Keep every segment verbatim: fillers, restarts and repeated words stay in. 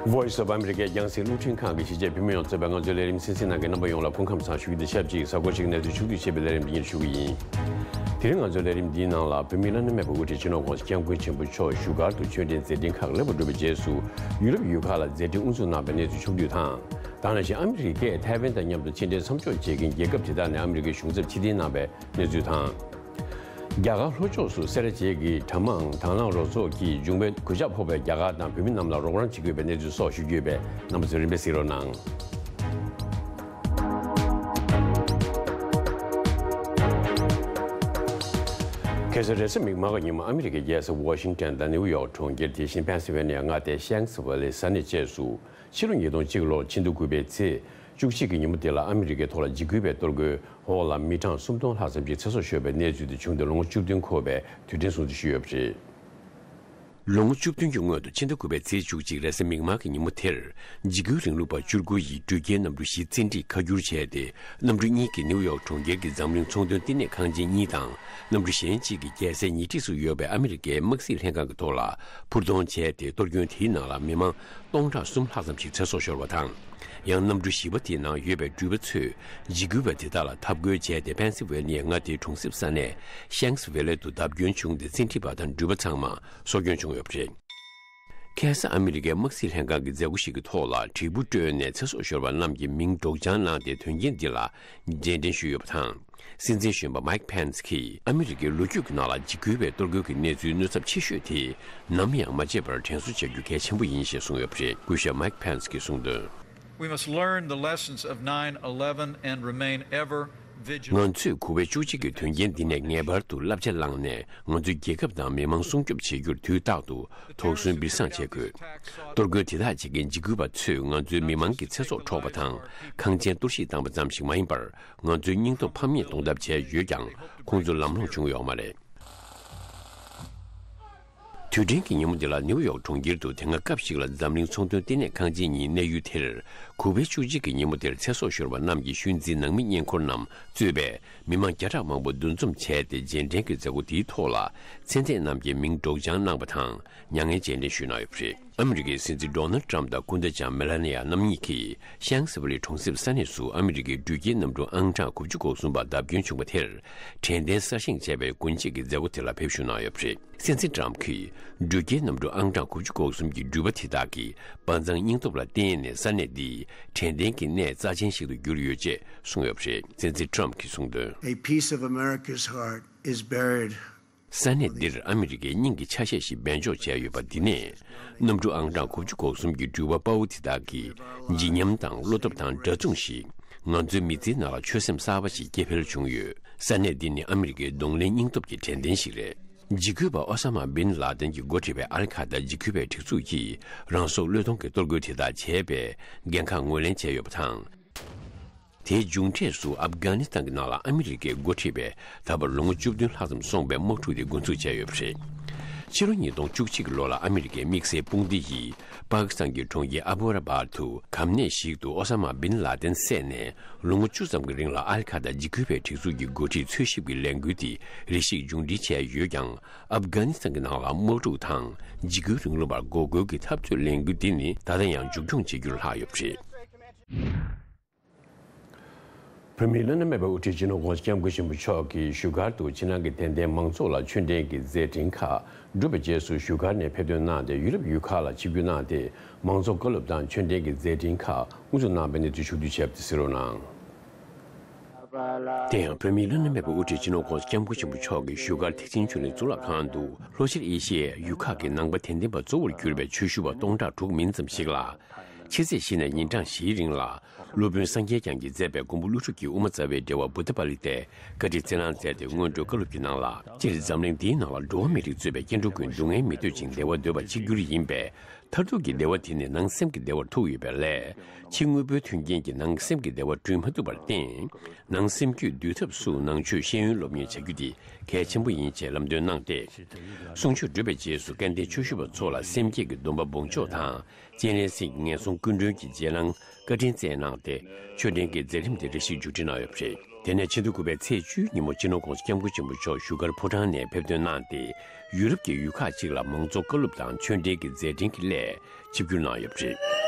Voice of America རྒྱང་སྲིང་རླུང་འཕྲིན་ཁང་གི་གཞིས་བྱེས་བོད་མི་ཡོངས་གཙོས་པའི་ང་ཚོའི་ལས་རིམ་གསན་གཟིགས་གནང་མཁན་རྣམ་པ་ཡོངས་ལ་སྐུ་ཁམས་བཟང་ཞུ་རྒྱུ་དང་ཆབས་ཅིག་གཟའ་འཁོར་གཅིག་གནས་ཚུལ་ཕྱོགས་བསྡུས་བྱས་པའི་ལས་རིམ་འདི་ཉིད་ཞུ་གི་ཡིན། དེ་རིང་ང་ཚོའི་ལས་རིམ་འདིའི་ནང་ལ་བོད་མིའི་བླ་ན་མེད་པའི་དབུ་ཁྲིད་སྤྱི་ནོར་༸གོང་ས་༸སྐྱབས་མགོན་ཆེན་པོ་མཆོག་བཞུགས་སྒར་དུ་ཆོས་འབྲེལ་མཛད་འཕྲིན་ཁག་ལེགས་པར་གྲུབ་པའི་རྗེས་སུ་ཡུ་རོབ་ཡུལ་ཁག་ལ་མཛད་འཕྲིན་དབུ་འཛུགས་གནང་བའི་གནས་ཚུལ་ཕྱོགས་བསྡུས་དང་། ད་ག་ནང་བཞིན་ཨ་མི་རི་ཀས་ཐའེ་ཝན་དང་མཉམ་དུ་ཕྱི་འབྲེལ་མཚམས་འཇོག་བྱེད་མཁན་རྒྱལ་ཁབ་དེ་དག་ནས་ཨ་མི་རི་ཀའི་གཞུང་ཚབ་ཕྱིར་འཐེན་གནང་བའི་གནས་ཚུལ་དང་། རྒྱ་གར་ལྷོ་ཕྱོགས་སུ་སེ་ར་བྱེས་ཀྱི་གྲྭ་མང་དྭང་བླངས་རོགས་ཚོགས་ཀྱིས་འབྱུང་བའི་གོད་ཆག་ཕོག་པའི་རྒྱ་གར་དང་བོད་མི་རྣམས་ལ་རོགས་རམ་བྱེད་དགོས་པའི་གནས་ཚུལ་སོགས་ཞུ་རྒྱུ་ཡོད་པས་རྣམ་པ་ཚོས་རིམ་པས་གཟིགས་རོགས་གནང་། ཁ་སང་རེས་གཟའ་མིག་དམར་གྱི་ཉིན་མོ་ཨ་མི་རི་ཀའི་རྒྱལ་ས་ཝ་ཤིང་ཊོན་དང་ནེའུ་ཡོག་གྲོང་ཁྱེར། དེ་བཞིན་པེན་སི་ཝེ་ནི་ཡ་མངའ་སྡེའི་ཤེངས་ཝེ་ལི་ས་གནས་བཅས་སུ་ཕྱི་ལོ་ཉིས་སྟོང་གཅིག་ལོར་ཕྱི་ཟླ་དགུ་པའི་ཚེས་བཅུ་གཅིག་གི་ཉིན་མོ་དེ་ལ་ཨ་མི་རི་ཀའི་ཐོག་ལ་འཇིགས་སྐུལ་བའི་གཏོར་རྒོལ་འོག་ལ་མི་གྲངས་སུམ་སྟོང་ལྷག་ཙམ་ཞིག་ཚེ་སྲོག་ཤོར་བའི་གནས་ཚུལ་དེ་བྱུང་སྟེ་ལོ་ངོ་བཅུ་བདུན་འཁོར་བའི་དུས་དྲན་སྲུང་བརྩི་ཞུས་ཡོད་པ་རེད། ལོ་ངོ་བཅུ་བདུན་གྱི་སྔོན་དུ་ཕྱི་ཟླ་དགུ་པའི་ཚེས་བཅུ་གཅིག་རེས་གཟའ་མིག་དམར་གྱི་ཉིན་མོ་དེར། འཇིགས་སྐུལ་རིང་ལུགས་པ་བཅུ་དགུ་ཡིས་འགྲུལ་སྐྱེལ་གནམ་གྲུ་བཞི་བཙན་ཁྲིད་ཁ་བསྒྱུར་བྱས་ཏེ། གནམ་གྲུ་གཉིས་ཀྱིས་ནེའུ་ཡོག་གྲོང་ཁྱེར་གྱི་འཛམ་གླིང་ཚོང་དོན་བསྟི་གནས་ཁང་ཆེན་གཉིས་དང་། གནམ་གྲུ་གཞན་གཅིག་གིས་རྒྱལ་སའི་ཉེ་འཁྲིས་སུ་ཡོད་པའི་ཨ་མི་རི་ཀའི་དམག་སྲིད་ལྷན་ཁང་གི་ཐོག་ལ་འཕུར་གཏོང་བྱས་ཏེ། གཏོར་སྐྱོན་དེའི་ནང་ལ་མི་མང་སྟོང་ཕྲག་གསུམ་ལྷག་ཙམ་ཞིག་ཚེ་སྲོག་ཤོར་བ་དང་། ཡང་གནམ་གྲུ་བཞི་པ་དེའི་ནང་ཡོད་པའི་འགྲུལ་པ་ཚོས་འཇིགས་སྐུལ་བ་དེ་དག་ལ་འཐབ་རྒོལ་བྱས་ཏེ། པེན་སི་ཝེ་ནི་ཡ་མངའ་སྡེའི་གྲོང་གསེབ་ས་གནས་ཤེངས་ཝེ་ལི་དུ་བརྡབ་སྐྱོན་བྱུང་སྟེ། བཙན་ཁྲིད་པ་དང་འགྲུལ་པ་ཚང་མ་སྲོག་སྐྱོན་བྱུང་ཡོད་པ་རེད། ཁ་སང་ཨ་མི་རི་ཀའི་དམག་སྲིད་ལྷན་ཁང་གི་མཛད་སྒོ་ཞིག་གི་ཐོག་ལ། དྲིལ་བུ་དཀྲོལ་ནས་ཚེ་སྲོག་ཤོར་བ་རྣམས་ཀྱི་མིང་སྒྲོག་སྦྱང་གནང་སྟེ། དོན་རྐྱེན་འདི་ལ་རྗེས་དྲན་ཞུས་ཡོད་པ་དང་། སྲིད་འཛིན་གཞོན་པ་མའིག་ཕེན་སི་གིས་ཨ་མི་རི་ཀའི་ལོ་རྒྱུས་ཀྱི་ནང་ལ་འཇིགས་སྐུལ་བའི་གཏོར་རྒོལ་གྱི་གནས་ཚུལ་གནོད་ཚབས་ཆེ་ཤོས་དེ་ནམ་ཡང་མ་བརྗེད་པར་དྲན་གསོ་བྱ་རྒྱུ་གལ་ཆེན་པོ་ཡིན་ཞེས་གསུངས་ཡོད་པ་རེད། སྐུ་ཞབས་མའིག་ཕེན་སི་གིས་གསུངས་དོན། We must learn the lessons of nine eleven and remain ever vigilant. ང་ཚོས་དགུ་པའི་བཅུ་གཅིག་གི་དོན་རྐྱེན་འདི་ནས་ངེས་པར་དུ་བསླབ་བྱ་བླངས་ནས། ང་ཚོའི་རྒྱལ་ཁབ་དང་མི་མང་སྲུང་སྐྱོབ་བྱེད་རྒྱུར་དུས་རྟག་ཏུ་དོགས་ཟོན་སྦྱིན་སྲེག་བྱེད་དགོས། གཏོར་རྒོལ་དེ་དག་བྱེད་མཁན་འཇིགས་སྐུལ་བ་ཚོས་ང་ཚོའི་མི་མང་གི་ཚེ་སྲོག་འཕྲོག་པ་དང་། ཁང་ཆེན་གཏོར་བཤིག་བཏང་བ་ཙམ་ཞིག་མ་ཡིན་པར། ང་ཚོའི་སྙིང་སྟོབས་ཕམ་ཉེས་གཏོང་ཐབས་བྱས་ཡོད་ཀྱང་། ཁོང་ཚོ་ལམ་ལྷོང་བྱུང་ཡོད་མ་རེད། དུས་དྲན་གྱི་ཉིན་མོ་འདི་ལ་ནེའུ་ཡོག་གྲོང་ཁྱེར་དུ་དེ་སྔ་སྐབས་ཤིག་ལ་འཛམ་གླིང་ཚོང་དོན་ལྟེ་གནས་ཁང་ཆེན་གཉིས་གནས་ཡུལ་དེར། དགུ་པའི་བཅུ་གཅིག་གི་ཉིན་མོ་དེར་ཚེ་སྲོག་ཤོར་བ་རྣམས་ཀྱི་ཤུལ་འཛིན་ནང་མི་བསྙེན་བཀུར་རྣམས་གཙོས་པའི་མི་མང་བརྒྱ་ཕྲག་མང་པོ་འདུ་འཛོམས་བྱས་ཏེ། རྗེས་དྲན་གྱི་མཛད་སྒོ་དེའི་ཐོག་ལ་ཚེ་མཛད་རྣམས་ཀྱི་མིང་སྒྲོག་སྦྱང་གནང་བ་དང་། མྱ་ངན་རྗེས་དྲན་ཞུས་གནང་ཡོད་པ་རེད། ཨ་མི་རི་ཀའི་སྲིད་འཛིན་ཌོ་ནལ་ཏྲམ་དང་སྐུ་ཟླ་ལྕམ་མེ་ལ་ནི་ཡ་རྣམ་གཉིས་ཀྱིས་ཤེང་སི་ཝེ་ལི་གྲོང་གསེབ་ས་གནས་སུ་ཨ་མི་རི་ཀའི་འགྲུལ་སྐྱེལ་གནམ་གྲུ་ཨང་གྲངས་དགུ་བཅུ་གོ་གསུམ་པ་བརྡབ་སྐྱོན་བྱུང་བ་དེར་དྲན་རྟེན་གསར་བཞེངས་བྱས་པའི་དགུན་དཔྱིད་ཀྱི་མཛད་སྒོ་དེ་ལ་ཕེབས་ཞུགས་གནང་ཡོད་པ་རེད། སྲིད་འཛིན་ཏྲམ་གྱིས་འགྲུལ་སྐྱེལ་གནམ་གྲུ་ཨང་གྲངས་དགུ་བཅུ་གོ་གསུམ་གྱི་འགྲུལ་པ་དེ་དག་གིས་དཔའ་མཛངས་སྙིང་སྟོབས་ལ་བརྟེན་ནས། ས་གནས་འདི་དྲན་རྟེན་གྱི་གནས་རྩ་ཆེན་ཞིག་ཏུ་གྱུར་ཡོད་ཅེས་གསུངས་ཡོད་པ་རེད། སྲིད་འཛིན་ཏྲམ་གྱིས་གསུངས་དོན། A piece of America's heart is buried. ས་གནས་འདིར་ཨ་མི་རི་ཀའི་སྙིང་གི་ཆ་ཤས་ཤིག་སྦས་འཇོག་བྱས་ཡོད་པ། འདི་ནས་གནམ་གྲུ་ཨང་གྲངས་དགུ་བཅུ་གོ་གསུམ་གྱི་འགྲུལ་པ་དཔའ་བོ་དེ་དག་གི་བརྗིད་ཉམས་དང་བློ་སྟོབས་དང་འདྲ་མཚུངས་ཤིག་ང་ཚོའི་མི་ཚེའི་ནང་ལ་ཆོད་སེམས་གསར་པ་ཞིག་སྐྱེ་འཕེལ་བྱུང་ཡོད། ས་གནས་འདི་ནི་ཨ་མི་རི་ཀའི་གདོང་ལེན་སྙིང་སྟོབས་ཀྱི་དྲན་རྟེན་ཞིག་རེད། འཇིགས་སྐུལ་པ་ཨོ་ས་མ་བིན་ལ་དན་གྱིས་འགོ་ཁྲིད་པའི་ཨལ་ཁ་ད་འཇིགས་སྐུལ་བའི་སྒྲིག་འཛུགས་ཀྱིས་རང་སྲོག་བློས་གཏོང་གི་གཏོར་རྒོལ་དེ་དག་བྱས་པའི་འགན་ཁག་ངོས་ལེན་བྱས་ཡོད་པ་དང་། དེའི་མཇུག་འབྲས་སུ་ཨབ་གྷ་ནི་སི་ཐན་གྱི་ནང་ལ་ཨ་མི་རི་ཀས་འགོ་ཁྲིད་པའི་ད་བར་ལོ་ངོ་བཅུ་བདུན་ལྷག་ཙམ་སོང་བའི་དམག་འཁྲུག་དེ་འགོ་འཛུགས་བྱས་ཡོད་པ་རེད། ཕྱི་ལོ་ཉིས་སྟོང་བཅུ་གཅིག་གི་ལོ་ལ་ཨ་མི་རི་ཀའི་དམིགས་བསལ་དཔུང་སྡེ་ཡིས་པ་ཀི་སི་ཐན་གྱི་གྲོང་ཁྱེར་ཨ་བྷོ་ར་བར་དུ་གམ་གནས་ཤིག་ཏུ་ཨོ་ས་མ་བིན་ལ་དན་བསད་ནས། ལོ་ངོ་བཅུ་ཙམ་གྱི་རིང་ལ་ཨལ་ཁ་ད་འཇིགས་སྐུལ་བའི་སྒྲིག་འཛུགས་ཀྱི་འགོ་ཁྲིད་འཚོལ་ཞིབ་ཀྱི་ལས་འགུལ་དེ་རེ་ཞིག་མཇུག་སྒྲིལ་བྱས་ཡོད་ཀྱང་། ཨབ་གྷ་ནི་སི་ཐན་གྱི་ནང་ལ་དམག་འཁྲུག་དང་འཇིགས་སྐུལ་རིང་ལུགས་པར་འགོག་རྒོལ་གྱི་འཐབ་རྩོད་ལས་འགུལ་འདི་ནི་ད་ལྟ་ཡང་མཇུག་སྐྱོང་བྱེད་རྒྱུར་ལྷག་ཡོད་པ་རེད། བོད་མིའི་བླ་ན་མེད་པའི་དབུ་ཁྲིད་སྤྱི་ནོར་༸གོང་ས་༸སྐྱབས་མགོན་ཆེན་པོ་མཆོག་གིས་བཞུགས་སྒར་དུ་ཕྱི་ནང་གི་དད་ལྡན་མང་ཚོགས་ལ་ཆོས་འབྲེལ་གྱི་མཛད་འཕྲིན་ཁག་བསྒྲུབས་པའི་རྗེས་སུ་བཞུགས་སྒར་ནས་ཕེབས་ཐོན་གནང་སྟེ། ཡུ་རོབ་ཡུལ་ཁག་ལ་ཆིབས་བསྒྱུར་གནང་སྟེ། མང་གཙོ་བཀའ་སློབ་དང་ཆོས་འབྲེལ་གྱི་མཛད་འཕྲིན་ཁག་དབུ་འཛུགས་གནང་བའི་གནས་ཚུལ་ཕྱོགས་བསྡུས་བྱས་པ་དེ་གཟིགས་རོགས་གནང་། དེ་ཡང་བོད་མིའི་བླ་ན་མེད་པའི་དབུ་ཁྲིད་སྤྱི་ནོར་༸གོང་ས་༸སྐྱབས་མགོན་ཆེན་པོ་མཆོག་གིས་བཞུགས་སྒར་ཐེག་ཆེན་ཆོས་གླིང་གཙུག་ལག་ཁང་དུ། ལྷོ་ཤར་ཨེ་ཤི་ཡའི་ཡུལ་ཁག་གི་ནང་པ་དད་ལྡན་པ་གཙོ་བོར་གྱུར་པའི་ཆོས་ཞུ་བ་སྟོང་ཕྲག་དྲུག་མིན་ཙམ་ཞིག་ལ། ཕྱི་ཚེས་བཞི་ནས་ཉིན་གྲངས་བཞིའི་རིང་ལ། སློབ་དཔོན་སངས་རྒྱས་བསྐྱངས་ཀྱིས་མཛད་པའི་མགོན་པོ་ཀླུ་སྒྲུབ་ཀྱི་དབུ་མ་རྩ་བའི་འགྲེལ་པ་བུདྡྷ་པཱ་ལི་ཏའི་བཀའ་དྲིན་བསྩལ་གནང་མཛད་དེ། སྔོན་འགྲོའི་བཀའ་སློབ་ཀྱི་ནང་ལ། སྤྱིར་འཛམ་གླིང་འདིའི་ནང་ལ་འགྲོ་བ་མི་རིགས་གཙོས་པའི་སྐྱེ་འགྲོ་ཀུན་སྡུག་བསྔལ་མི་འདོད་ཅིང་བདེ་བ་འདོད་པ་གཅིག་གྱུར་ཡིན་པས། མཐར་ཐུག་གི་བདེ་བ་དེ་ནི་ནང་སེམས་ཀྱི་བདེ་བར་ཐུག་ཡོད་པའི་སླད། ཕྱི་དངོས་པོའི་མཐུན་རྐྱེན་གྱིས་ནང་སེམས་ཀྱི་བདེ་བ་བསྐྲུན་མ་ཐུབ་པར་བརྟེན། ནང་སེམས་རྒྱུད་འདུལ་ཐབས་སུ་ནང་ཆོས་ཤེས་ཡོན་སློབ་གཉེར་བྱ་རྒྱུ་དེ་གལ་ཆེན་པོ་ཡིན་ཅེས་ལམ་སྟོན་གནང་སྟེ། གསུང་ཆོས་གྲུབ་པའི་རྗེས་སུ་སྐལ་ལྡན་ཆོས་ཞུ་བ་ཚོ་ལ་སེམས་བསྐྱེད་ཀྱི་སྡོམ་པ་འབུལ་ཆོག་དང་། སྤྱན་རས་གཟིགས་ངན་སོང་ཀུན་གྲོལ་གྱི་རྗེས་གནང་བཀའ་དྲིན་བསྩལ་གནང་སྟེ། ཆོས་འབྲེལ་གྱི་མཛད་རིམ་དེ་རེ་ཞིག་མཇུག་སྒྲིལ་གནང་ཡོད་པ་རེད། དེ་ནས་ཕྱི་ཟླ་དགུ་པའི་ཚེས་བཅུའི་ཉིན་མོ་སྤྱི་ནོར་༧གོང་ས་༧སྐྱབས་མགོན་ཆེན་པོ་མཆོག་བཞུགས་སྒར་ཕོ་བྲང་ནས་ཕེབས་ཐོན་གནང་སྟེ། ཡུ་རོབ་ཀྱི་ཡུལ་ཁག་ཅིག་ལ་མང་གཙོ་བཀའ་སློབ་དང་ཆོས་འབྲེལ་གྱི་མཛད་འཕྲིན་གྱི་སླད་ཆིབས་བསྒྱུར་གནང་ཡོད་པ་རེད།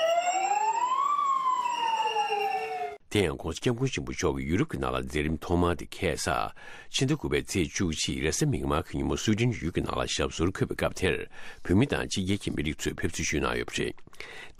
དེ་ཡང་༧གོང་ས་༧སྐྱབས་མགོན་ཆེན་པོ་མཆོག་གིས་ཡུ་རོབ་ཀྱི་ནང་ལ་མཛད་རིམ་ཐོག་མ་དེ་འཁེལ་ས། ཕྱི་ཟླ་དགུ་པའི་ཚེས་བཅུ་གཅིག་རེས་གཟའ་མིག་དམར་གྱི་ཉིན་མོ་སུའེ་ཏེན་ཡུལ་གྱི་ནང་ལ་ཞབས་སོར་འཁོད་པའི་སྐབས་དེར། བོད་མི་དང་ཕྱི་རྒྱལ་གྱི་མི་རིགས་ཚོས་ཕེབས་བསུ་ཞུས་གནང་ཡོད་པ་རེད།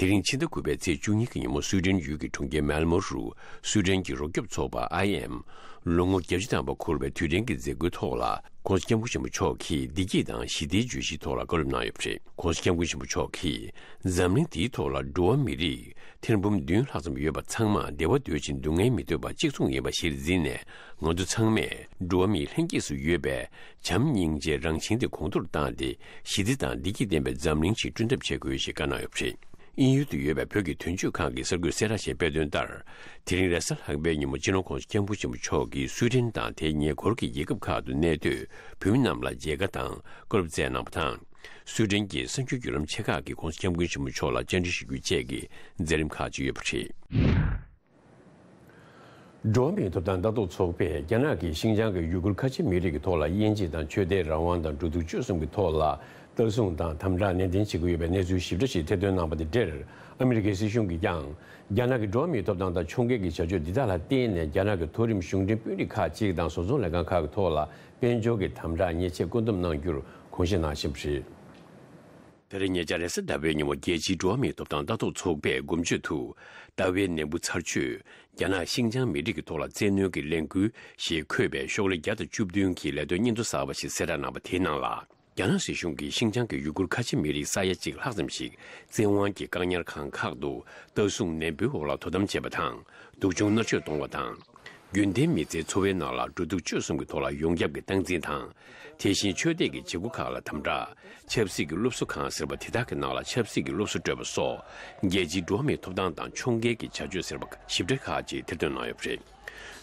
དེ་རིང་ཕྱི་ཟླ་དགུ་པའི་ཚེས་བཅུ་གཉིས་ཀྱི་ཉིན་མོ་སུའེ་ཏེན་ཡུལ་གྱི་གྲོང་ཁྱེར་མལ་མོ་རུ། སུའེ་ཏེན་གྱི་རོགས་སྐྱོབ་ཚོགས་པ་ཨའི་ཨེམ། ལོ་ངོ་བརྒྱད་ཅུ་ཐམ་པ་འཁོར་བའི་དུས་དྲན་གྱི་མཛད་སྒོའི་ཐོག་ལ། ༧གོང་ས་༧སྐྱབས་མགོན་ཆེན་པོ་མཆོག་གིས་བདེ་སྐྱིད་དང་ཞི་བདེའི་བརྗོད་གཞིའི་ཐོག་ལ་བཀའ་སློབ་གནང་ཡོད་པ་རེད། ༧གོང་ས་༧སྐྱབས་མགོན་ཆེན་པོ་མཆོག་གིས། འཛམ་གླིང་འདིའི་ཐོག་ལ་འགྲོ་བ་མི་རིགས་ཐེར་འབུམ་བདུན་ལྷག་ཙམ་ཡོད་པ་ཚང་མ་བདེ་བ་འདོད་ཅིང་སྡུག་བསྔལ་མི་འདོད་པ་གཅིག་མཚུངས་ཡིན་པ་གཞིར་འཛིན་ནས། ང་ཚོ་ཚང་མས་འགྲོ་བ་མིའི་ལྷན་སྐྱེས་སུ་ཡོད་པའི་བྱམས་སྙིང་རྗེའི་རང་བཞིན་དེ་གོང་མཐོར་བཏང་སྟེ། ཞི་བདེ་དང་བདེ་སྐྱིད་ལྡན་པའི་འཛམ་གླིང་ཞིག་བསྐྲུན་ཐབས་བྱེད་དགོས་ཞེས་བཀའ་གནང་ཡོད་པ་རེད། དབྱིན་ཡུལ་དུ་ཡོད་པའི་བོད་ཀྱི་དོན་གཅོད་ཁང་གི་གསར་འགོད་གསལ་བསྒྲགས་ཤིག་སྤེལ་དོན་ལྟར། དེ་རིང་རེས་གཟའ་ལྷག་པའི་ཉིན་མོ་སྤྱི་ནོར་༧གོང་ས་༧སྐྱབས་མགོན་ཆེན་པོ་མཆོག་གིས་སུའེ་ཏེན་དང་དེའི་ཉེ་འཁོར་གྱི་རྒྱལ་ཁབ་ཁག་ཏུ་གནས་སྡོད་བོད་མི་རྣམས་ལ་མཇལ་ཁ་དང་བཀའ་སློབ་སྩལ་གནང་བ་དང་། སུའེ་ཏེན་གྱི་གསར་འགྱུར་བརྒྱུད་ལམ་ཆེ་ཁག་གིས་༧གོང་ས་༧སྐྱབས་མགོན་ཆེན་པོ་མཆོག་ལ་བཅར་འདྲི་ཞུ་རྒྱུ་བཅས་ཀྱི་མཛད་རིམ་ཁག་ཅིག་ཡོད་པ་རེད། འགྲོ་བ་མིའི་ཐོབ་ཐང་ལྟ་རྟོག་ཚོགས་པས་རྒྱ་ནག་གིས་ཤིན་ཅང་གི་ཡུ་གུར་ཁ་ཆེ་མི་རིགས་ཀྱི་ཐོག་ལ་དབྱེ་འབྱེད་དང་ཆོས་དད་རང་དབང་དང་འགྲོ་འདུག་སྤྱོད་གསུམ་གྱི་ཐོག་ལ་ལྟ་སྲུང་དང་དམ་དྲག་ནན་ཏན་བྱེད་ཀྱི་ཡོད་པའི་གནས་ཚུལ་ཞིབ་ཕྲ་ཞིག་ཐེར་འདོན་གནང་པ་དེ་འབྲེལ། ཨ་མི་རི་ཀའི་སྲིད་གཞུང་གིས་ཀྱང་རྒྱ་ནག་གི་འགྲོ་བ་མིའི་ཐོབ་ཐང་དང་ཕྱོགས་འགལ་གྱི་བྱ་སྤྱོད་འདི་དག་ལ་བརྟེན་ནས་རྒྱ་ནག་གི་མཐོ་རིམ་གཞུང་འབྲེལ་དཔོན་རིགས་ཁག་ཅིག་དང་བཟོ་ཚོང་ལས་ཁང་ཁག་གི་ཐོག་ལ་དཔལ་འབྱོར་གྱི་དམ་དྲག་ཉེས་ཆད་བཀོད་འདོམས་གནང་རྒྱུར་དགོངས་བཞེས་གནང་བཞིན་པ་རེད། དེ་རིང་ཉེ་ཆར་རེས་གཟའ་ཟླ་བའི་ཉིན་མོ་རྒྱལ་སྤྱིའི་འགྲོ་བ་མིའི་ཐོབ་ཐང་ལྟ་རྟོག་ཚོགས་པས་སྒོམ་བརྗོད་དུ། ཟླ་བའི་ནད་འབུ་ཚར་གཅོད། རྒྱ་ནག་ཤིན་ཅང་མི་རིགས་ཀྱི་ཐོག་ལ་བཙན་གནོན་གྱི་ལས་འགུལ་ཞེས་འཁོད་པའི་ཤོག་ལྷེ་བརྒྱ་དང་བཅུ་བདུན་གྱི་ལས་དོན་སྙན་ཐོ་གསར་པ་ཞིག་གསལ་བསྒྲགས་གནང་བ་དེའི་ནང་ལ། རྒྱ་ནག་སྲིད་གཞུང་གིས་ཤིན་ཅང་གི་ཡུ་གུར་ཁ་ཆེ་མི་རིགས་ས་ཡ་གཅིག་ལྷག་ཙམ་ཞིག་བཙན་དབང་གིས་བཀག་ཉར་ཁང་ཁག་ཏུ་ལྟ་སྲུང་ནན་པོའི་འོག་ལ་དོ་དམ་བྱས་པ་དང་། སྡུག་སྦྱོང་མནར་གཅོད་གཏོང་བ་དང་། རྒྱུན་ལྡན་མི་ཚེའི་འཚོ་བའི་ནང་ལ་འགྲོ་འདུག་སྤྱོད་གསུམ་གྱི་ཐོག་ལ་ཡོངས་ཁྱབ་ཀྱི་སྟངས་འཛིན་དང་། དེ་བཞིན་ཆོས་དད་ཀྱི་བྱེད་སྒོ་ཁག་ལ་དམ་དྲག་ཆབ་སྲིད་ཀྱི་སློབ་གསོ་ཁང་ཟེར་བ་དེ་དག་གི་ནང་ལ་ཆབ་སྲིད་ཀྱི་སློབ་གསོ་སྤྲོད་པ་སོགས། རྒྱལ་སྤྱིའི་འགྲོ་བ་མིའི་ཐོབ་ཐང་དང་ཕྱོགས་འགལ་གྱི་བྱ་སྤྱོད་ཟེར་བ་ཞིབ་ཕྲ་ཁག་ཅིག་ཐེར་འདོན་གནང་ཡོད་པ་རེད།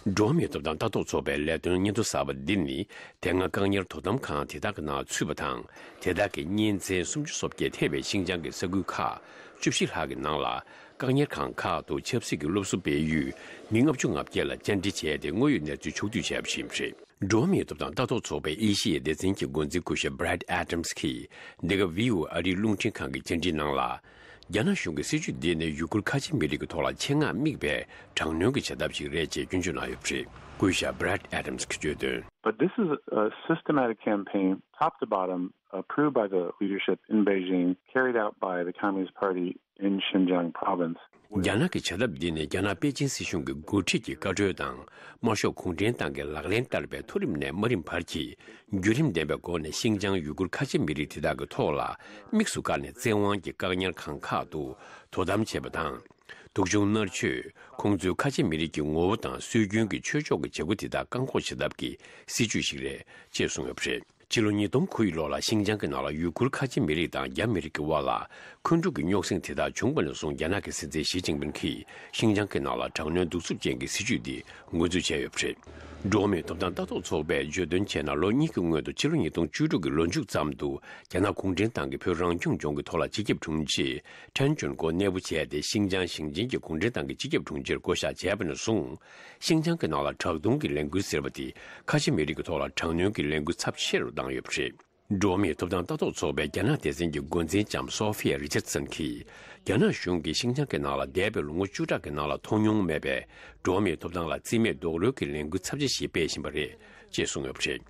འགྲོ་བ་མིའི་ཐོབ་ཐང་ལྟ་རྟོག་ཚོགས་པའི་ལས་དོན་སྙན་ཐོ་གསར་པ་འདི་ནི། དེ་སྔ་བཀག་ཉར་དོ་དམ་ཁང་དེ་དག་གི་ནང་ཚུད་པ་དང་། དེ་དག་གི་གཉེན་ཚན་སུམ་ཅུ་སོ་བརྒྱད་ཐེ་བའི་ཤིན་ཅང་གི་ས་ཁུལ་ཁག་བཅུ་བཞི་ལྷག་གི་ནང་ལ། བཀག་ཉར་ཁང་ཁག་ཏུ་ཆབ་སྲིད་ཀྱི་སློབ་གསོ་སྤེལ་ཡུལ་མི་ལྔ་བཅུ་ང་བརྒྱད་ལ་བཅར་འདྲི་བྱས་ཏེ། དངོས་ཡོད་གནས་ཚུལ་ཕྱོགས་བསྡུས་བྱས་པ་ཞིག་རེད། འགྲོ་བ་མིའི་ཐོབ་ཐང་ལྟ་རྟོག་ཚོགས་པའི་ཨེ་ཤི་ཡའི་སྡེ་ཚན་གྱི་འགོ་འཛིན་སྐུ་ཞབས་Brad Adams་གྱིས། འདི་ག་བྷི་ཨོ་ཨེ་ཨ་རིའི་རླུང་འཕྲིན་ཁང་གི་བཅར་འདྲིའི་ནང་ལ། རྒྱ་ནག་གཞུང་གི་སྲིད་བྱུས་འདི་ནི་ཡུ་གུར་ཁ་ཆེ་མི་རིགས་ཀྱི་ཐོག་ལ་ཆེད་མངགས་དམིགས་པའི་དྲག་གནོན་གྱི་བྱ་ཐབས་ཤིག་རེད་ཅེས་སྐྱོན་བརྗོད་གནང་ཡོད་པ་རེད། སྐུ་ཞབས་Brad Adams་གྱིས་བརྗོད་དོན། But this is a systematic campaign, top to bottom, approved by the leadership in Beijing, carried out by the Communist Party in Xinjiang province. རྒྱ་ནག་གི་བྱ་ཐབས་འདི་ནི་རྒྱ་ནག་པེ་ཅིན་སྲིད་གཞུང་གི་འགོ་ཁྲིད་ཀྱི་བཀའ་འཁྲོལ་དང་། དམར་ཤོག་གུང་ཁྲན་ཏང་གི་ལག་ལེན་བསྟར་བའི་མཐོ་རིམ་ནས་དམའ་རིམ་བར་གྱི་བརྒྱུད་རིམ་ལྡན་པའི་སྒོ་ནས་ཤིན་ཅང་ཡུ་གུར་ཁ་ཆེ་མི་རིགས་དེ་དག་གི་ཐོག་ལ་དམིགས་སུ་བཀར་ནས་བཙན་དབང་གིས་བཀག་ཉར་ཁང་ཁག་ཏུ་དོ་དམ་བྱེད་པ་དང་། སྡུག་སྦྱོང་མནར་གཅོད། ཁོང་ཚོའི་ཁ་ཆེ་མི་རིགས་ཀྱི་ངོ་བོ་དང་སྲོལ་རྒྱུན་གྱི་ཆོས་ཕྱོགས་ཀྱི་བྱེད་སྒོ་དེ་དག་བཀག་འགོག་བྱེད་ཐབས་ཀྱི་སྲིད་ཇུས་ཤིག་རེད་ཅེས་གསུངས་ཡོད་པ་རེད། ཕྱི་ལོ་ཉིས་སྟོང་དགུ་ཡི་ལོ་ལ་ཤིན་ཅང་གི་ནང་ལ་ཡུ་གུར་ཁ་ཆེ་མི་རིགས་དང་རྒྱ་མི་རིགས་ཀྱི་དབར་ལ་འཁོན་འཁྲུག་གི་རྙོག་ཟིང་དེ་དག་བྱུང་བ་ནས་བཟུང་རྒྱ་ནག་གི་སྲིད་འཛིན་ཞི་ཅིན་ཕིང་གིས་ཤིན་ཅང་གི་ནང་ལ་དྲག་གནོན་གདུག་རྩུབ་ཅན་གྱི་སྲིད་ཇུས་འདི་འགོ་འཛུགས་བྱས་ཡོད་པ་རེད། འགྲོ་བ་མིའི་ཐོབ་ཐང་ལྟ་རྟོག་ཚོགས་པས་བརྗོད་དོན་བྱས་ན། ལོ་གཉིས་ཀྱི་སྔོན་དུ་ཕྱི་ལོ་ཉིས་སྟོང་བཅུ་དྲུག་གི་ལོ་མཇུག་ཙམ་དུ་རྒྱ་ནག་གུང་ཁྲན་ཏང་གིས་བོད་རང་སྐྱོང་ལྗོངས་ཀྱི་ཐོག་ལ་སྤྱི་ཁྱབ་དྲུང་ཆེ་ཁྲེན་ཅོན་ཀོ་གནས་སྤོ་བྱས་ཏེ། ཤིན་ཅང་ཞིང་ཆེན་གྱི་གུང་ཁྲན་ཏང་གི་སྤྱི་ཁྱབ་དྲུང་ཆེར་བསྐོ་གཞག་བྱས་པ་ནས་བཟུང་། ཤིན་ཅང་གི་ནང་ལ་དྲག་རྡུང་གི་ལས་འགུལ་ཟེར་བ་དེ་ཁ་ཆེ་མི་རིགས་ཀྱི་ཐོག་ལ་དྲག་གནོན་གྱི་ལས་འགུལ་ཚབས་ཆེ་རུ་བཏང་ཡོད་པ་རེད། འགྲོ་བ་མིའི་ཐོབ་ཐང་ལྟ་རྟོག་ཚོགས་པའི་རྒྱ་ནག་སྡེ་ཚན་གྱི་འགོ་འཛིན་ལྕམ་སོ་ཧྥི་ཡ་རི་ཆར་སན་གྱིས། རྒྱ་ནག་གཞུང་གིས་ཤིན་ཅང་གི་ནང་ལ་འདས་པའི་ལོ་ངོ་བཅུ་ཕྲག་གི་ནང་ལ་མཐོང་མྱོང་མེད་པའི་འགྲོ་བ་མིའི་ཐོབ་ཐང་ལ་རྩིས་མེད་རྡོག་རོལ་གྱི་ལས་འགུལ་ཚབས་ཆེ་ཞིག་སྤེལ་བཞིན་པ་རེད་ཅེས་གསུངས་ཡོད་པ་རེད།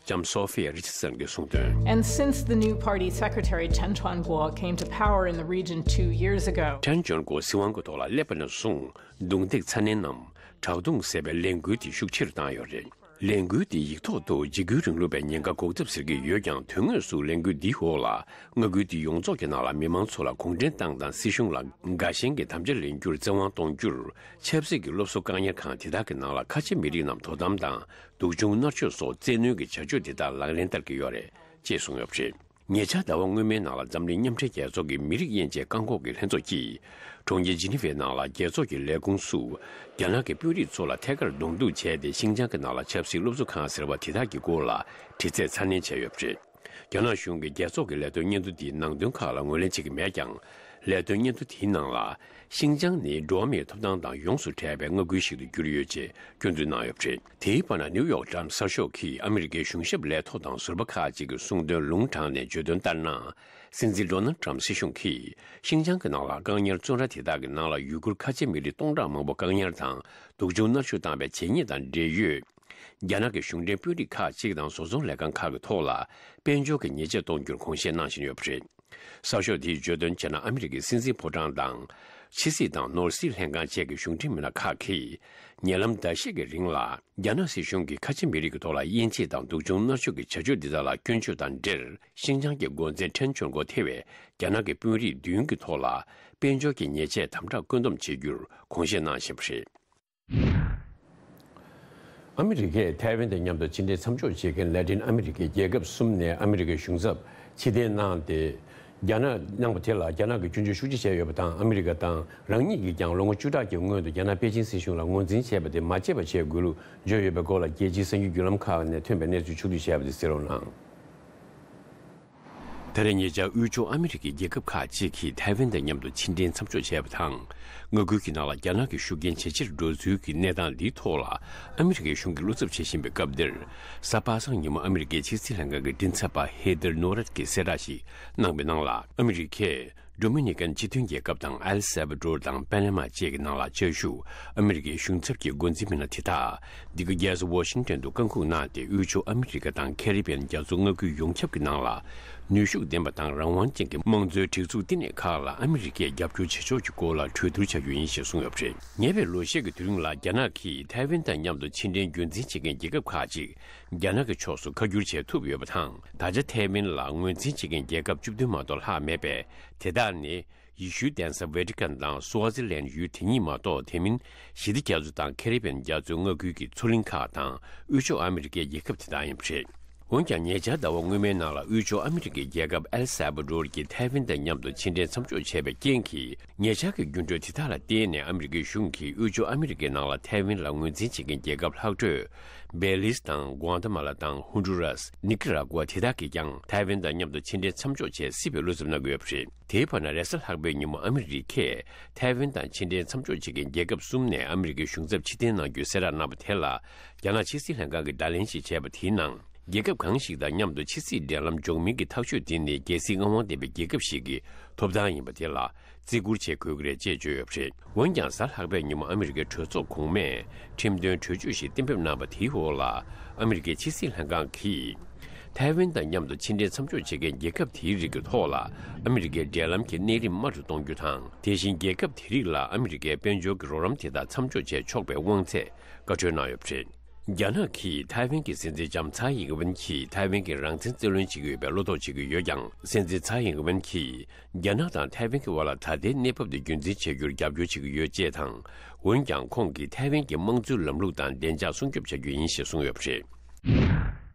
ལྕམ་སོ་ཧྥི་ཡ་རི་ཆར་སན་གྱིས་གསུངས་དོན། And since the new party secretary Chen Quanguo came to power in the region two years ago, ཁྲེན་ཅོན་ཀོ་སྲིད་དབང་གི་ཐོག་ལ་སླེབས་པ་ནས་བཟུང་། རྡུང་རྡེག་ཚ་ནན་ནམ་དྲག་རྡུང་ཟེར་བའི་ལས་འགུལ་དེ་ཤུགས་ཆེ་རུ་བཏང་ཡོད་རེད། ལས་འགུལ་དེ་ཡིག་ཐོག་ཏུ་འཇིགས་སྐུལ་རིང་ལུགས་པའི་ཉེན་ཁ་འགོག་ཐབས་ཟེར་གྱི་ཡོད་ཀྱང་། དོན་དངོས་སུ་ལས་འགུལ་འདིའི་འོག་ལ་མངའ་ཁུལ་དེའི་ཡོངས་རྫོགས་ཀྱི་ནང་ལ་མི་མང་ཚོ་ལ་གུང་ཁྲན་ཏང་དང་སྲིད་གཞུང་ལ་དགའ་ཞེན་གྱི་དམ་བཅའ་ལེན་རྒྱུར་བཙན་དབང་གཏོང་རྒྱུར། ཆབ་སྲིད་ཀྱི་སློབ་གསོ་བཀག་ཉར་ཁང་དེ་དག་གི་ནང་ལ་ཁ་ཆེ་མི་རིགས་རྣམས་དོ་དམ་དང་། སྡུག་སྦྱོང་མནར་གཅོད་སོགས་བཙན་གནོན་གྱི་བྱ་སྤྱོད་དེ་དག་ལག་ལེན་བསྟར་གྱི་ཡོད་རེད་ཅེས་གསུངས་ཡོད་པ་རེད། ཉེ་ཆར་ཟླ་བ་སྔོན་མའི་ནང་ལ་འཛམ་གླིང་མཉམ་འབྲེལ་རྒྱལ་ཚོགས་ཀྱི་མི་རིགས་དབྱེ་འབྱེད་བཀག་འགོག་གི་ལྷན་ཚོགས་ཀྱིས། གྲོང་ཁྱེར་ཇི་ནི་ཝའི་ནང་ལ་རྒྱལ་ཚོགས་ཀྱི་ལས་ཁུངས་སུ། རྒྱ་ནག་གི་དཔོན་རིགས་ཚོ་ལ་ཐད་ཀར་གདོང་གཏུག་བྱས་ཏེ། ཤིན་ཅང་གི་ནང་ལ་ཆབ་སྲིད་སློབ་གསོ་ཁང་ཟེར་བ་དེ་དག་གི་སྐོར་ལ་དྲི་རྩད་ཚ་ནན་བྱས་ཡོད་པ་རེད། རྒྱ་ནག་གཞུང་གིས་རྒྱལ་ཚོགས་ཀྱི་ལས་དོན་སྙན་ཐོ་འདིའི་ནང་དོན་ཁག་ལ་ངོས་ལེན་བྱེད་ཀྱི་མེད་ཀྱང་། ལས་དོན་སྙན་ཐོ་དེའི་ནང་ལ། ཤིན་ཅང་ནི་འགྲོ་བ་མིའི་ཐོབ་ཐང་དང་ཡོངས་སུ་བྲལ་བའི་མངའ་ཁུལ་ཞིག་ཏུ་གྱུར་ཡོད་ཅེས་སྐྱོན་འཛུགས་གནང་ཡོད་པ་རེད། དེའི་བར་ན་ནིའུ་ཡོག་ཊའིམ་གསར་ཤོག་གིས་ཨ་མི་རི་ཀའི་གཞུང་ཞབས་ལས་ཐོག་དང་ཟུར་པ་ཁག་ཅིག་གིས་གསུངས་དོན་ལུང་དྲངས་ནས་བརྗོད་དོན་ལྟར་ན། སྲིད་འཛིན་ཌོ་ནལ་ཊམ་སྲིད་གཞུང་གིས་ཤིན་ཅང་གི་ནང་ལ་བཀག་ཉར་བཙོན་ར་དེ་དག་གི་ནང་ལ་ཡུ་གུར་ཁ་ཆེ་མི་རིགས་སྟོང་ཕྲག་མང་པོ་བཀག་ཉར་དང་སྡུག་སྦྱོང་མནར་གཅོད་བཏང་བའི་བྱས་ཉེས་དང་འབྲེལ་ཡོད། རྒྱ་ནག་གི་གཞུང་འབྲེལ་དཔོན་རིགས་ཁག་ཅིག་དང་བཟོ་ཚོང་ལས་ཁང་ཁག་གི་ཐོག་ལ་དཔལ་འབྱོར་གྱི་ཉེས་ཆད་གཏོང་རྒྱུར་དགོངས་བཞེས་གནང་བཞིན་ཡོད་པ་རེད། གསར་ཤོག་དེས་བརྗོད་དོན་བྱས་ན། ཨ་མི་རི་ཀའི་སྲིད་འཛིན་ཕོ་བྲང་དང་། ཕྱི་སྲིད་དང་ནོར་སྲིད་ལྷན་ཁང་བཅས་ཀྱི་གཞུང་འབྲེལ་མི་སྣ་ཁག་གིས་ཉེ་ལམ་ཟླ་ཤས་ཀྱི་རིང་ལ། རྒྱ་ནག་སྲིད་གཞུང་གིས་ཁ་ཆེ་མི་རིགས་ཀྱི་ཐོག་ལ་དབྱེ་འབྱེད་དང་སྡུག་སྦྱོང་མནར་གཅོད་ཀྱི་བྱ་སྤྱོད་འདི་དག་ལ་སྐྱོན་བརྗོད་དང་འབྲེལ། ཤིན་ཅང་གི་འགོ་འཛིན་ཁྲེན་ཆོན་གོ་ཐེ་བའི་རྒྱ་ནག་གི་དཔོན་རིགས་བདུན་གྱི་ཐོག་ལ་དཔལ་འབྱོར་གྱི་ཉེས་ཆད་དམ་དྲག་བཀོད་འདོམས་བྱེད་རྒྱུར་དགོངས་བཞེས་གནང་བཞིན་པ་རེད། ཨ་མི་རི་ཀས་ཐའེ་ཝན་དང་མཉམ་དུ་ཕྱི་འབྲེལ་མཚམས་འཇོག་བྱེད་མཁན་ལ་ཏིན་ཨ་མི་རི་ཀའི་རྒྱལ་ཁབ་གསུམ་ནས་ཨ་མི་རི་ཀའི་གཞུང་ཚབ་ཕྱིར་འཐེན་གནང་སྟེ། རྒྱ་ནག་གནང་བ་དེ་ལ་རྒྱ་ནག་གིས་སྐྱོན་བརྗོད་ཤུགས་ཆེ་བྱས་ཡོད་པ་དང་། ཨ་མི་རི་ཀ་དང་རང་ཉིད་ཀྱིས་ཀྱང་ལོ་ངོ་བཅུ་ཕྲག་གི་སྔོན་དུ་རྒྱ་ནག་པེ་ཅིན་སྲིད་གཞུང་ལ་ངོས་འཛིན་བྱས་པ་དེ་མ་བརྗེད་པ་བྱེད་དགོས་ལུགས་བརྗོད་ཡོད་པའི་སྐོར་ལ། རྒྱལ་སྤྱིའི་གསར་འགྱུར་བརྒྱུད་ལམ་ཁག་ནས་ཐོན་པའི་གནས་ཚུལ་ཕྱོགས་བསྡུས་བྱས་པ་དེ་གསན་རོགས་གནང་། ད་རེས་ཉེ་ཆར་དབུས་ཕྱོགས་ཨ་མི་རི་ཀའི་རྒྱལ་ཁབ་ཁག་ཅིག་གིས་ཐའེ་ཝན་དང་མཉམ་དུ་ཕྱི་འབྲེལ་མཚམས་འཇོག་བྱས་པ་དང་། མངའ་ཁུལ་གྱི་ནང་ལ་རྒྱ་ནག་གི་ཤུགས་རྐྱེན་ཇེ་ཆེར་འགྲོ་ཚུལ་གྱི་གནས་སྟངས་འདིའི་ཐོག་ལ། ཨ་མི་རི་ཀའི་གཞུང་གིས་བློ་འཚབ་བྱེད་བཞིན་པའི་སྐབས་འདིར། གཟའ་པ་སངས་ཉིན་མོ་ཨ་མི་རི་ཀའི་ཕྱི་སྲིད་ལྷན་ཁང་གི་མགྲིན་ཚབ་པ་ཧེ་དར་ནོ་རད་ཀྱིས་གསལ་བསྒྲགས་ཤིག་གནང་བའི་ནང་ལ། ཨ་མི་རི་ཀས་ཌོ་མི་ནི་ཀན་སྤྱི་མཐུན་རྒྱལ་ཁབ་དང་། ཨེལ་སལ་བ་ཌོར་དང་པེ་ན་མ་བཅས་ཀྱི་ནང་ལ་བཅའ་བཞུགས་ཨ་མི་རི་ཀའི་གཞུང་ཚབ་ཀྱི་འགོ་འཛིན་མི་སྣ་དེ་དག་འདི་ག་རྒྱལ་ས་ཝ་ཤིང་ཊོན་དུ་བཀའ་འཁུར་གནང་སྟེ། དབུས་ཕྱོགས་ཨ་མི་རི་ཀ་དང་ཁེ་རི་བྷེན་རྒྱ་མཚོ་མངའ་ཁུལ་ཡོངས་ཁྱབ་ཀྱི་ནང་ལ་ནུས་ཤུགས་ལྡན་པ་དང་རང་དབང་ཅན་གྱི་དམངས་གཙོའི་སྒྲིག་འཛུགས་བསྟི་གནས་ཁག་ལ་ཨ་མི་རི་ཀས་རྒྱབ་སྐྱོར་བྱེད་ཕྱོགས་ཀྱི་སྐོར་ལ་གྲོས་བསྡུར་བྱ་རྒྱུ་ཡིན་ཞེས་གསུངས་ཡོད་པ་རེད། ཉེ་བའི་ལོ་ཤས་ཀྱི་དུས་རིང་ལ་རྒྱ་ནག་གིས་ཐའེ་ཝན་དང་མཉམ་དུ་ཕྱི་འབྲེལ་རྒྱུན་འཛིན་བྱེད་མཁན་རྒྱལ་ཁབ་ཁག་ཅིག་རྒྱ་ནག་གི་ཕྱོགས་སུ་ཁ་བསྒྱུར་བྱེད་ཐུབ་ཡོད་པ་དང་། ད་ཆ་ཐའེ་ཝན་ལ་ངོས་འཛིན་བྱེད་མཁན་རྒྱལ་ཁབ་བཅུ་བདུན་མ་གཏོགས་ལྷག་མེད་པས། དེ་དག་ནི། ཡེ་ཤུའི་གདན་ས་ཝེ་ཏི་ཀན་དང་སུའ་ཛི་ལན་ཡུལ་དེ་གཉིས་མ་གཏོགས། དེ་མིན་ཞི་བདེ་རྒྱ་མཚོ་དང་ཁེ་རི་བྷེན་རྒྱ་མཚོའི་མངའ་ཁུལ་གྱི་མཚོ་གླིང་ཁག་དང་དབུས་ཕྱོགས་ཨ་མི་རི་ཀའི་རྒྱལ་ཁབ་དེ་དག་ཡིན་པ་རེད། འོན་ཀྱང་། ཉེ་ཆར་ཟླ་བ་སྔོན་མའི་ནང་ལ་དབུས་ཕྱོགས་ཨ་མི་རི་ཀའི་རྒྱལ་ཁབ་ཨེལ་སལ་བ་ཌོར་གྱིས་ཐའེ་ཝན་དང་མཉམ་དུ་ཕྱི་འབྲེལ་མཚམས་འཇོག་བྱས་པའི་རྐྱེན་གྱིས། ཉེ་ཆར་གྱི་འགྱུར་འགྲོས་དེ་དག་ལ་བརྟེན་ནས། ཨ་མི་རི་ཀའི་གཞུང་གིས་དབུས་ཕྱོགས་ཨ་མི་རི་ཀའི་ནང་ལ་ཐའེ་ཝན་ལ་ངོས་འཛིན་བྱེད་མཁན་རྒྱལ་ཁབ་ལྷག་འཕྲོས་བེ་ལིས་དང་། གུ་ཨན་ཏ་མ་ལ་དང་། ཧུན་ཌུ་རཱས། ནི་ཀ་ར་གུ་ཝ་དེ་དག་གིས་ཀྱང་ཐའེ་ཝན་དང་མཉམ་དུ་ཕྱི་འབྲེལ་མཚམས་འཇོག་བྱེད་སྲིད་པའི་བློ་འཚབ་གནང་གི་ཡོད་པ་རེད། དེའི་བར་ན། རེས་གཟའ་ལྷག་པའི་ཉིན་མོ་ཨ་མི་རི་ཀས་ཐའེ་ཝན་དང་ཕྱི་འབྲེལ་མཚམས་འཇོག་བྱེད་མཁན་རྒྱལ་ཁབ་གསུམ་ནས་ཨ་མི་རི་ཀའི་གཞུང་ཚབ་ཕྱིར་འཐེན་གནང་རྒྱུའི་གསལ་བསྒྲགས་གནང་བ་དེ་ལ། རྒྱ་ནག་ཕྱི་སྲིད་ལྷན་ཁང་གིས་བརྡ་ལན་ཞིག་བྱས་པ་དེའི་ནང་། རྒྱལ་ཁབ་གང་ཞིག་དང་མཉམ་དུ་ཕྱི་སྲིད་འབྲེལ་ལམ་འཇོག་མིན་གྱི་ཐག་གཅོད་དེ་ནི། རྒྱལ་སྲིད་མངའ་དབང་ལྡན་པའི་རྒྱལ་ཁབ་ཞིག་གི་ཐོབ་ཐང་ཡིན་པ་དེ་ལ་བརྩི་བཀུར་བྱེད་དགོས་ཀྱི་རེད་ཅེས་བརྗོད་ཡོད་པ་རེད། འོན་ཀྱང་། གཟའ་ལྷག་པའི་ཉིན་མོ་ཨ་མི་རི་ཀའི་གྲོས་ཚོགས་གོང་མས་ཁྲིམས་དོན་གྲོས་ཆོད་ཞིག་གཏན་འབེབས་གནང་བ་དེའི་འོག་ལ། ཨ་མི་རི་ཀའི་ཕྱི་སྲིད་ལྷན་ཁང་གིས། ཐའེ་ཝན་དང་མཉམ་དུ་ཕྱི་འབྲེལ་མཚམས་འཇོག་བྱེད་མཁན་རྒྱལ་ཁབ་དེའི་རིགས་ཀྱི་ཐོག་ལ། ཨ་མི་རི་ཀའི་འབྲེལ་ལམ་གྱི་གནས་རིམ་དམའ་རུ་གཏོང་རྒྱུ་དང་། དེ་བཞིན་རྒྱལ་ཁབ་དེ་རིགས་ལ་ཨ་མི་རི་ཀའི་དཔལ་འབྱོར་གྱི་རོགས་རམ་དེ་དག་མཚམས་འཇོག་བྱས་ཆོག་པའི་དབང་ཚད་བཀའ་འཁྲོལ་གནང་ཡོད་པ་རེད། རྒྱ་ནག་གིས་ཐའེ་ཝན་གྱི་སྲིད་འཛིན་ལྕམ་ཚའེ་ཡིང་ཝེན་གྱིས་ཐའེ་ཝན་གྱི་རང་བཙན་རྩོད་ལེན་བྱེད་ཀྱི་ཡོད་པའི་བློ་དོགས་བྱེད་ཀྱི་ཡོད་ཀྱང་། སྲིད་འཛིན་ཚའེ་ཡིང་ཝེན་གྱིས། རྒྱ་ནག་དང་ཐའེ་ཝན་གྱི་དབར་ལ་ད་ལྟའི་གནས་བབ་དེ་རྒྱུན་འཛིན་བྱེད་རྒྱུར་རྒྱབ་སྐྱོར་བྱེད་ཀྱི་ཡོད་ཅེས་དང་། འོན་ཀྱང་། ཁོང་གིས་ཐའེ་ཝན་གྱི་དམངས་གཙོའི་ལམ་ལུགས་དང་བདེ་འཇགས་སྲུང་སྐྱོབ་བྱ་རྒྱུ་ཡིན་ཞེས་གསུངས་ཡོད་པ་རེད།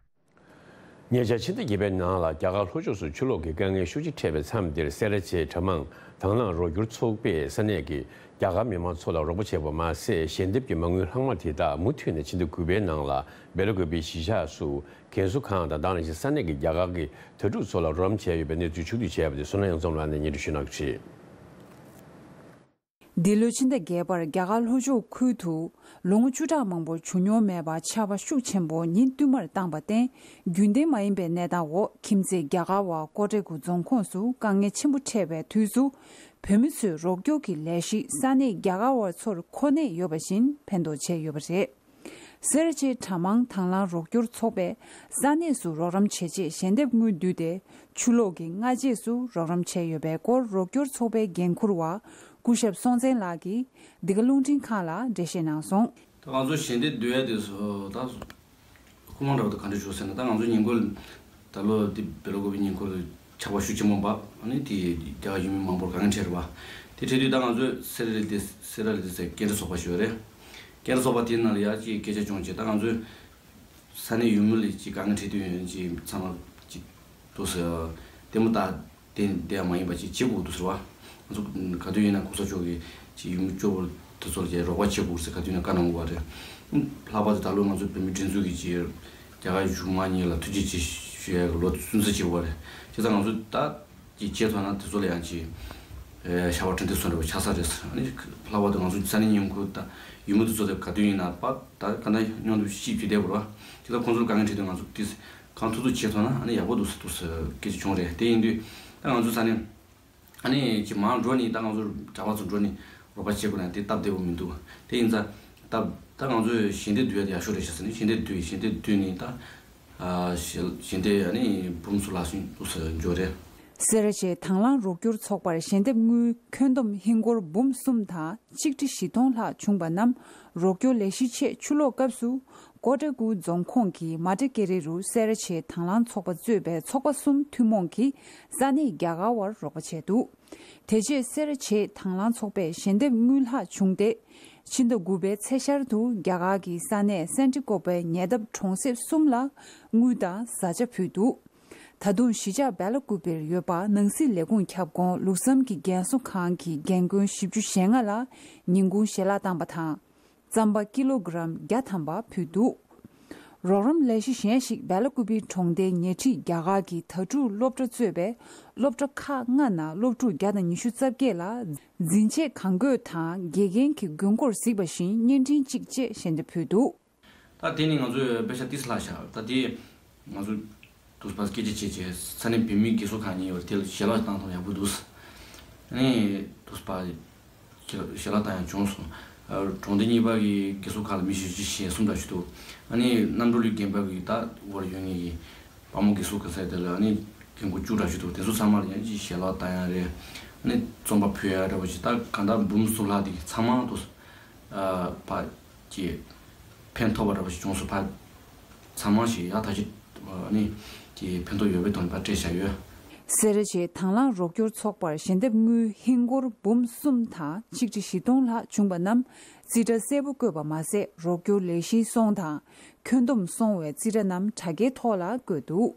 ཉེ་ཆར་ཕྱི་ཟླ་བརྒྱད་པའི་ནང་ལ་རྒྱ་གར་ལྷོ་ཕྱོགས་སུ་ཆུ་ལོག་གི་དཀའ་ངལ་ཤུགས་ཆེ་འཕྲད་པའི་མཚམས་འདིར། སེ་ར་བྱེས་གྲྭ་མང་དྭང་བླངས་རོགས་སྐྱོར་ཚོགས་པས་ས་གནས་ཀྱི་རྒྱ་གར་མི་མང་ཚོ་ལ་རོགས་པ་བྱས་པ་མ་ཟད། ཞལ་འདེབས་ཀྱི་མ་དངུལ་ལྷག་མ་དེ་དག་མུ་མཐུད་ནས་ཕྱི་ཟླ་དགུ་པའི་ནང་ལ་སྦེ་ལ་ཀུ་པེའི་གཞིས་ཆགས་སུ་རྒན་གསོ་ཁང་དང་། དེ་ནང་བཞིན་ས་གནས་ཀྱི་རྒྱ་གར་གྱི་དྭ་ཕྲུག་ཚོ་ལ་རོགས་རམ་བྱས་ཡོད་པའི་གནས་ཚུལ་ཕྱོགས་བསྡུས་བྱས་པ་དེ་བསོད་ནམས་དབྱངས་འཛོམས་ལགས་ནས་སྙན་སྒྲོན་ཞུ་གནང་གི་རེད། འདི་ལོའི་ཕྱི་ཟླ་བརྒྱད་པར་རྒྱ་གར་ལྷོ་ཕྱོགས་ཁུལ་དུ་ལོ་ངོ་བཅུ་ཕྲག་མང་པོར་བྱུང་མྱོང་མེད་པར་ཆར་པ་ཤུགས་ཆེན་པོ་ཉིན་བསྟུད་མར་བཏང་བར་བརྟེན། རྒྱུན་ལྡན་མ་ཡིན་པའི་གནས་སྟངས་འོག་ཁྱིམ་མཚེས་རྒྱ་གར་བ་ཀོ་ཀྲེ་གུ་རྫོང་ཁོངས་སུ་དཀའ་ངལ་ཆེན་པོ་འཕྲད་པའི་དུས་སུ། བོད་མི་ཚོས་རོགས་སྐྱོར་གྱི་ལས་གཞི་ས་གནས་རྒྱ་གར་བ་ཚོར་མཁོ་གནད་ཡོད་པ་བཞིན་ཕན་ཐོགས་བྱས་ཡོད་པ་རེད། སེར་བྱེས་གྲྭ་མང་དང་བླངས་རོགས་སྐྱོར་ཚོགས་པས་ས་གནས་སུ་རོགས་རམ་བྱེད་ཆེད་ཞལ་འདེབས་དངུལ་བསྡུས་ཏེ། ཆུ་ལོག་གི་སྔ་རྗེས་སུ་རོགས་རམ་བྱས་ཡོད་པའི་སྐོར་རོགས་སྐྱོར་ཚོགས་པའི་འགན་འཁུར་བ་སྐུ་ཞབས་སྲོང་བཙན་ལགས་ཀྱིས་འདི་ག་རླུང་འཕྲིན་ཁང་ལ་འགྲེལ་བཤད་གནང་སོང་། ད་ང་ཚོ་ཞལ་འདེབས་བསྡུ་ཡ་དེ་ཚོ་ད། སྐུ་ངོ་འདྲ་བོ་དང་ག་འདྲ་བྱུང་ཟེར་ན། ད་ང་ཚོ་ཉེ་འཁོར་ད་ལོ་འདི་སྦེ་ལ་ཀུ་པེའི་ཉེ་འཁོར་ཆར་པ་ཤུགས་ཆེན་པོ་འབབ། ཨ་ནི་དེ་རྒྱ་གར་ཡུལ་མི་མང་པོར་དཀའ་ངལ་འཕྲད་རེད་པ། དེ་འཕྲད་དུས་ད་ང་ཚོས་སེ་ར་ལི་དེ་སེ་ར་ལི་དེ་ཟེར་སྐད་འཕྲིན་ཚོགས་པ་ཞིག་ཡོད་རེད། སྐད་འཕྲིན་ཚོགས་པ་དེའི་ནང་ལ་ཡ་ཅིག་སྐད་ཆ་བྱུང་བྱས། ད་ང་ཚོས་ས་གནས་ཡུལ་མི་ལ་ཅིག་དཀའ་ངལ་འཕྲད་དུས་ཡོད་ཅིག་ཚང་མ་ཅིག་འདུག་ཟེར། ལྟད་མོ་ལྟ། དེ་དེ་ཡང་མ་ཡིན་པ་ཅིག་བྱེད་དགོས་འདུག་ཟེར་བ། ང་ཚོ་ག་དུས་ཡིན་ན་གོང་ས་མཆོག་གིས་ཅིག་ཡུལ་མི་སྐྱོ་བོ་དེ་ཚོ་ལ་ཅིག་རོགས་པ་བྱེད་དགོས་ཟེར་ག་དུས་ཡིན་ན་བཀའ་གནང་དགོས་པ་རེད། ལྷག་པར་དུ་ད་ལོ་ང་ཚོ་བོད་མི་སྒྲིག་འཛུགས་ཀྱི་ཅིག་རྒྱ་གར་གཞུང་མང་གཉིས་ལ་ཐུགས་རྗེ་ཆེ་ཞུ་ཡག་གི་ལོ་སུན་གཙེར་བྱེད་དགོས་པ་རེད། བྱས་ཙང་ང་ཚོ་ད་ཅིག་བྱས་ཐོག་ན་དེ་ཚོ་ལ་ཡང་ཅིག་ ཨེ་ཤ་བ་ཁྲིན་ཏེ་སོན་རེ་བ་ཆགས་ས་རེད་ཟེར། ཨ་ནི་ལྷག་པར་དུ་ང་ཚོ་ས་གནས་ཉིན་གུང་དང་ཡུལ་མི་དེ་ཚོ་དེ་ག་དུས་ཡིན་ན་པ་ད་ག་ན་མཉམ་དུ་ཤིབ་ཅིག་བསྡད་དགོས་རེད་བ། དེ་ལ་ཁོང་ཚོར་དཀའ་ངལ་འཕྲད་དུས་ང་ཚོ་ཏིས་གང་ཐུབ་ཐུབ་བྱེད་ཐུབ་ན་ཨ་ནི་ཡག་པོ་འདུག་ཟེར་འདུག་ཟེར་སྐད་ཆ་བྱུང་རེད། དེ་ཡིན་དུས་ད་ང་ཚོ་ས་གནས་ཨ་ནི་ཅི་མང་འགྲོ་ནི་ད་ང་ཚོ་གྲྭ་པ་ཚོ་འགྲོ་ནི་རོགས་པ་བྱེད་དགོས་ན་དེ་སྟབས་བདེ་པོ་མི་འདུག་དེ་ཡིན་ཙང་ད་ད་ང་ཚོས་ཞལ་འདེབས་བསྡུ་ཡ་དེ་ཡག་ཤོས་རེད་ཤག་ཟེར་ནས་ཞལ་འདེབས་བསྡུས། ཞལ་འདེབས་བསྡུས་ནས་ད་ཞལ་ཞལ་འདེབས་ཨ་ནི་འབུམ་སུམ་ལྷག་ཙམ་འདུག་ཟེར་འབྱོར་རེད། སེ་ར་བྱེས་དང་བླངས་རོགས་སྐྱོར་ཚོགས་པར་ཞལ་འདེབས་དངུལ་ཁྱོན་བསྡོམས་ཧིན་སྒོར་འབུམ་གསུམ་དང་ཆིག་ཁྲི་བཞི་སྟོང་ལྷག་བྱུང་པ་རྣམས་རོགས་སྐྱོར་ལས་གཞི་ཆེད་ཕྱིར་ལོག་སྐབས་སུ། ཀོ་ཏྲ་ཀུ་རྫོང་ཁོངས་ཀྱི་མ་ཏྲ་ཀེ་རེ་རུ་སེ་ར་བྱེས་དང་བླངས་ཚོགས་པ་གཙོས་པའི་ཚོགས་པ་གསུམ་ཐུན་མོང་གིས་ས་གནས་རྒྱ་གར་བར་རོགས་པ་བྱས་འདུག་དེ་རྗེས་སེ་ར་བྱེས་དང་བླངས་ཚོགས་པས་ཞལ་འདེབས་དངུལ་ལྷག་བྱུང་སྟེ། ཕྱི་ཟླ་དགུ་པའི་ཚེས་ཤར་དུ་རྒྱ་གར་གྱི་ས་གནས་སན་ཏི་ཀོ་པའི་ཉེ་འདབས་གྲོང་གསེབ་གསུམ་ལ་དངུལ་དང་བཟའ་བཅའ་ཕུལ་འདུག་ད་དུང་གཞིས་ཆགས་སྦེ་ལ་ཀུ་པེར་ཡོད་པ་ནང་སྲིད་ལས་ཁུངས་ཁྱབ་ཁོངས་ལུགས་བསམ་གྱི་རྒན་གསོ་ཁང་གི་རྒན་རྒོན་བཞི་བཅུ་ཞེ་ལྔ་ལ་ཉིན་གུང་ཞལ་ལག་བཏང་པ་དང་། རྩམ་པ་ཀི་ལོ་གྲམ་བརྒྱ་ཐམ་པ་ཕུལ་འདུག་རོགས་རམ་ལས་གཞི་གཞན་ཞིག་སྦེ་ལ་ཀུ་པི་གྲོང་སྡེའི་ཉེ་འཁྲིས་རྒྱ་གར་གྱི་དྭ་ཕྲུག་སློབ་གྲྭ་གཙོས་པའི་སློབ་གྲྭ་ཁག་ལྔ་ནང་སློབ་ཕྲུག་བརྒྱ་དང་ཉི་ཤུ་རྩ་བརྒྱད་ལ་འཛིན་ཆས་གང་དགོས་དང་དགེ་རྒན་གྱི་དགོས་མཁོར་གཟིགས་པ་བཞིན་བརྙན་འཕྲིན་གཅིག་བཅས་ཞལ་འདེབས་ཕུལ་འདུག་ད་དེ་ནི་ང་ཚོས་པེ་ས་ཏིས་ལྷག་ཤག་ད་དེ་ང་ཚོ་དུས་པ་སྐད་ཆ་བྱས་བྱས་ས་གནས་བོད་མིའི་རྒས་གསོ་ཁང་གཉིས་ཡོད་རེད། དེ་ལ་ཞལ་ལག་བཏང་ཐོག་ཡག་པོ་འདུག་ཨ་ནི་དུས་པ་ཞལ་ལག་བཏང་ཡང་བྱུང་སོང་། ཨ་གྲོང་སྡེ་གཉིས་པ་གི་རྒས་གསོ་ཁང་ལ་མི་བཞི་བཅུ་ཞེ་གསུམ་འདྲ་ཞིག་འདུག་ཨ་ནི་རྣམ་གྲོལ་གླིང་དགོན་པ་གི་ད་འོག་ལ་ཡོད་མཁན་གྱི་དཔའ་མོ་རྒས་གསོ་གི་ས་དེ་ལ་ཨ་ནི་རྒན་རྒོན་བཅུ་འདྲ་ཞིག་འདུག་དེ་ཚོ་ཚང་མ་ལ་ཡང་ཅིག་ཞལ་ལག་བཏང་ཡ་རེད། ཨ་ནི་རྩམ་པ་ཕུལ་ཡ་འདྲ་བ་ཞིག་ད་གང་ལྟར་འབུམ་གསུམ་ལྷག་དེ་ཚང་མ་འདུག་ཨ་ཕ་གི་ཕན་ཐོགས་པ་འདྲ་བ་ཞིག་བྱུང་སོང་། ཕ་ཚང་མ་ཞིག་ཡག་ཐག་ཆོད་ནི་གི་ཕན་ཐོགས་ཡོད་པའི་དོན་ཕ་སྤྲད་བཞག་ཡོད། སེ་ར་བྱེས་དང་བླངས་རོགས་སྐྱོར་ཚོགས་པར་ཞལ་འདེབས་དངུལ་ཧིན་སྒོར་འབུམ་གསུམ་དང་ཆིག་ཁྲི་བཞི་སྟོང་ལྷག་བྱུང་པ་རྣམས་རྩིས་ཁྲ་གསལ་པོ་བཀོད་པ་མ་ཟད། རོགས་སྐྱོར་ལས་གཞིའི་སོང་དང་ཁྱོན་བསྡོམས་སོང་བའི་རྩིས་ཁྲ་རྣམས་དྲ་རྒྱའི་ཐོག་ལ་བཀོད་འདུག་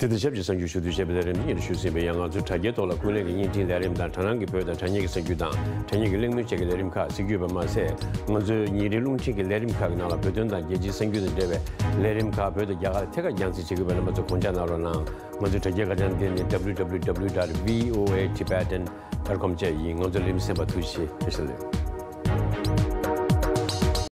དེ་དང་ཆབས་ཅིག་གསར་འགྱུར་ཞུ་གཏུག་བྱས་པའི་ལས་རིམ་འདི་ཉིད་ཞུས་ཟིན་པས། ཡང་ང་ཚོའི་དྲ་རྒྱའི་ཐོག་ལ་ཀུན་གླེང་གི་བརྙན་འཕྲིན་ལས་རིམ་དང་དྲ་སྣང་གི་བོད་དང་དྲ་བརྙན་གྱི་གསར་འགྱུར་དང་དྲ་བརྙན་གྱི་གླེང་མོལ་བཅས་ཀྱི་ལས་རིམ་ཁག་གཟིགས་རྒྱུ་ཡོད་པ་མ་ཟད། ང་ཚོའི་ཉིན་རེའི་རླུང་འཕྲིན་གྱི་ལས་རིམ་ཁག་གི་ནང་ལ་བོད་དོན་དང་རྒྱལ་སྤྱིའི་གསར་འགྱུར་དང་འབྲེལ་བའི་ལས་རིམ་ཁག་བོད་དང་རྒྱ་གར་ཐད་ཀར་རྒྱང་སྲིང་བྱེད་དགོས་པའི་རྣམ་པ་ཚོ་དགོངས་འཇགས་གནང་རོགས་གནང་། ང་ཚོའི་དྲ་རྒྱའི་ཁ་བྱང་འདི་ནི་www dot voatibetan dot com བཅས་ཡིན། ང་ཚོའི་ལས་རིམ་གསན་པར་ཐུགས་རྗེ་ཆེ། བཀྲ་ཤིས་བདེ་ལེགས།